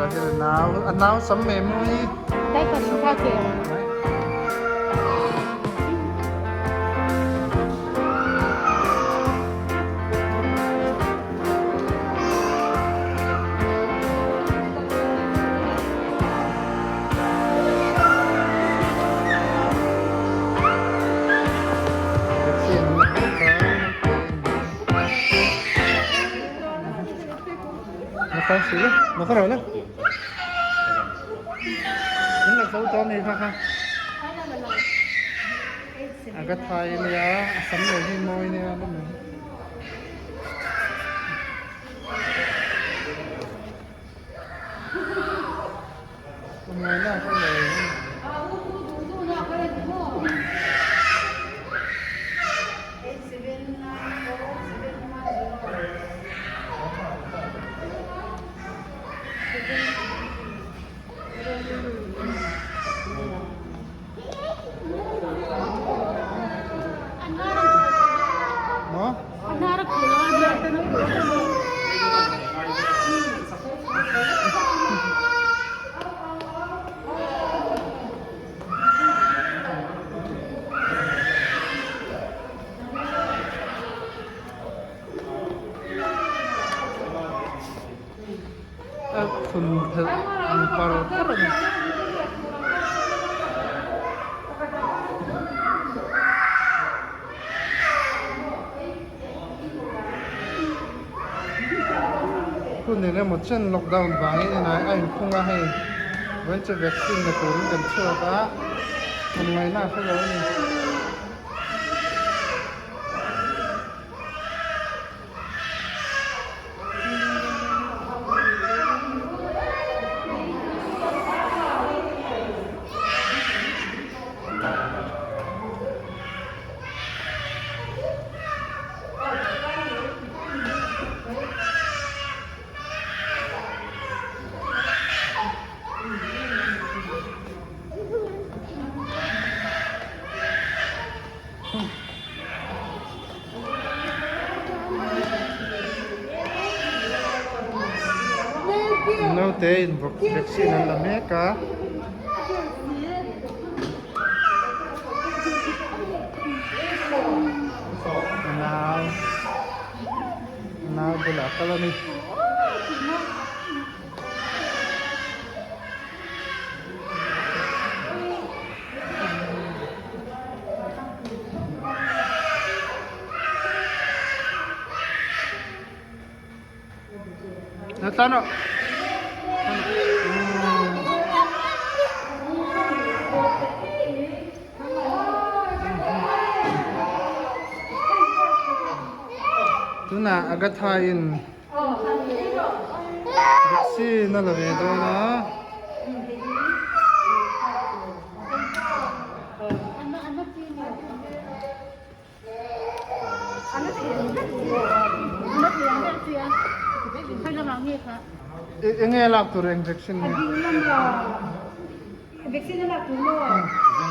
Tah hian a nau a nau sam ve mawi. Vaccine an la mek a A ka thai ania a sam leh hi mawi nia la mai. A phun phelh ang par par a ni. Hun eng emaw chen lockdown vangin inah a inkhung a hei vawiin chu vaccine la turin kan chhuak a awmngaihna a hrelo a ni. Naute in vaccine an la mek a. Nau nau bulah a kal a ni. Tano. Tunah Agatha in vaccine a la ve dawn a. Eng nge lak tur eng vaccine nge? Vaccine lak tur maw?